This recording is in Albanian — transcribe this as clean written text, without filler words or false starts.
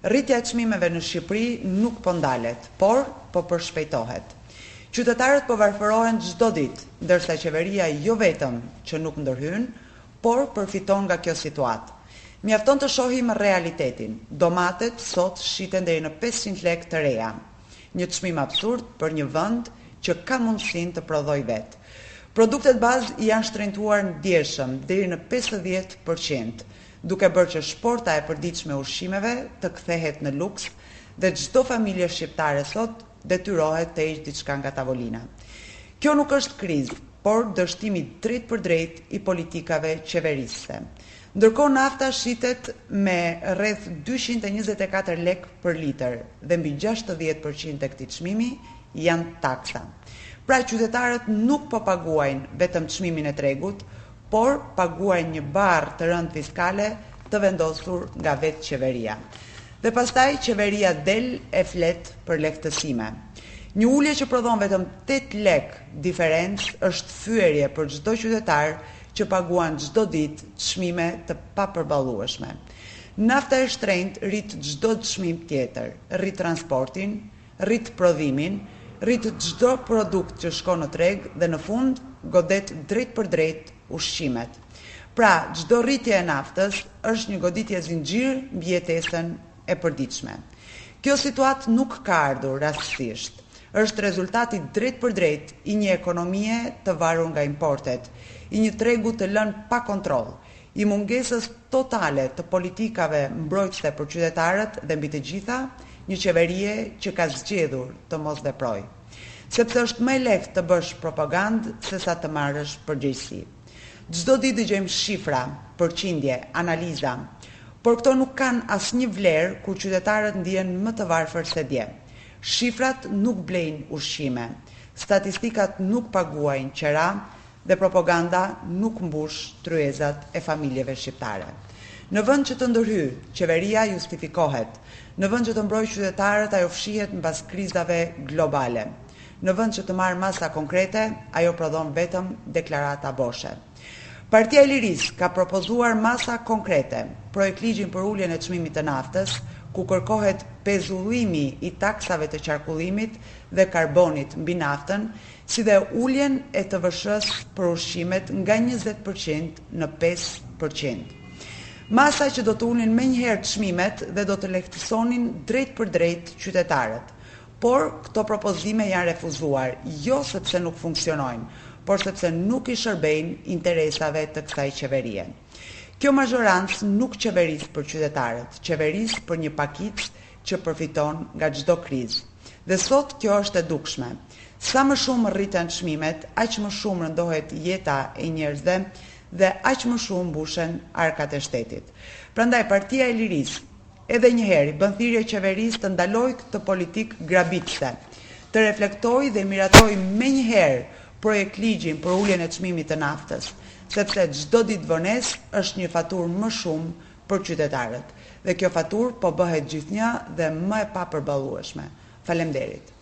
Rritja e çmimeve në Shqipëri nuk po ndalet, por po përshpejtohet. Qytetarët po varfërohen çdo ditë, ndërsa qeveria jo vetëm që nuk ndërhyn, por përfiton nga kjo situatë. Mjafton të shohim realitetin, domatet sot shiten deri në 500 lekë të reja. Një çmim absurd për një vend që ka mundësinë të prodhojë vetë. Produktet bazë janë shtrenjtuar ndjeshëm, deri në 50 për qind, duke bërë që shporta e përditshme e ushqimeve të kthehet në luks dhe çdo familje shqiptare sot detyrohet të heqë diçka nga tavolina. Kjo nuk është krizë, por dështim i drejtpërdrejtë i politikave qeverisëse. Ndërkohë nafta shitet me rreth 224 lekë për litër dhe mbi 60 për qind e këtij çmimi janë taksa. Pra qytetarët nuk po paguajnë vetëm çmimin e tregut, por paguajnë një barrë të rëndë fiskale të vendosur nga vetë qeveria. Dhe pastaj qeveria del e flet për lehtësime. Një ulje që prodhon vetëm 8 lekë diferencë është fyerje për çdo qytetar që paguan çdo ditë çmime të papërballueshme. Nafta e shtrenjtë rrit çdo çmim tjetër, rrit transportin, rrit prodhimin, rrit çdo produkt që shkon në treg dhe në fund godet drejtpërdrejt ushqimet. Pra, çdo rritje e naftës është një goditje zinxhir mbi jetesën e përditshme. Kjo situatë nuk ka ardhur rastësisht. Është rezultat i drejtpërdrejtë i një ekonomie të varur nga importet, i një tregu të lënë pa kontroll, i mungesës totale të politikave mbrojtëse për qytetarët dhe mbi të gjitha, një qeverie që ka zgjedhur të mos veprojë. Sepse është më e lehtë të bësh propagandë sesa të marrësh përgjegjësi. Çdo ditë dëgjojmë shifra, përqindje, analiza, por këto nuk kanë asnjë vlerë kur qytetarët ndihen më të varfër se dje. Shifrat nuk blejnë ushqime, statistikat nuk paguajnë qera dhe propaganda nuk mbush tryezat e familjeve shqiptare. Në vend që të ndërhyjë, qeveria justifikohet. Në vend që të mbrojë qytetarët, ajo fshihet mbas krizave globale. Në vend që të marrë masa konkrete, ajo prodhon vetëm deklarata boshe. Partia e Lirisë ka propozuar masa konkrete, projektligjin për uljen e çmimit të naftës, ku kërkohet pezullimi i taksave të qarkullimit dhe karbonit mbi naftën, si dhe uljen e TVSH-së për ushqimet nga 20% në 5%. Masa që do të ulnin menjëherë çmimet dhe do të lehtësonin drejtpërdrejt qytetarët. Por, këto propozime janë refuzuar, jo sepse nuk funksionojnë, por sepse nuk i shërbejnë interesave të kësaj qeverie. Kjo mazhorancë nuk qeveris për qytetarët, qeveris për një pakicë që përfiton nga çdo krizë. Dhe sot kjo është e dukshme. Sa më shumë rriten çmimet, aq më shumë rëndohet jeta e njerëzve dhe aq më shumë mbushen arkat e shtetit. Prandaj Partia e Lirisë edhe një herë i bën thirrje qeverisë të ndalojë këtë politikë grabitëse, të reflektojë dhe miratojë menjëherë projektligjin për uljen e çmimit të naftës, sepse çdo ditë vonesë është një faturë më shumë për qytetarët dhe kjo faturë po bëhet gjithnjë dhe më e papërballueshme. Faleminderit.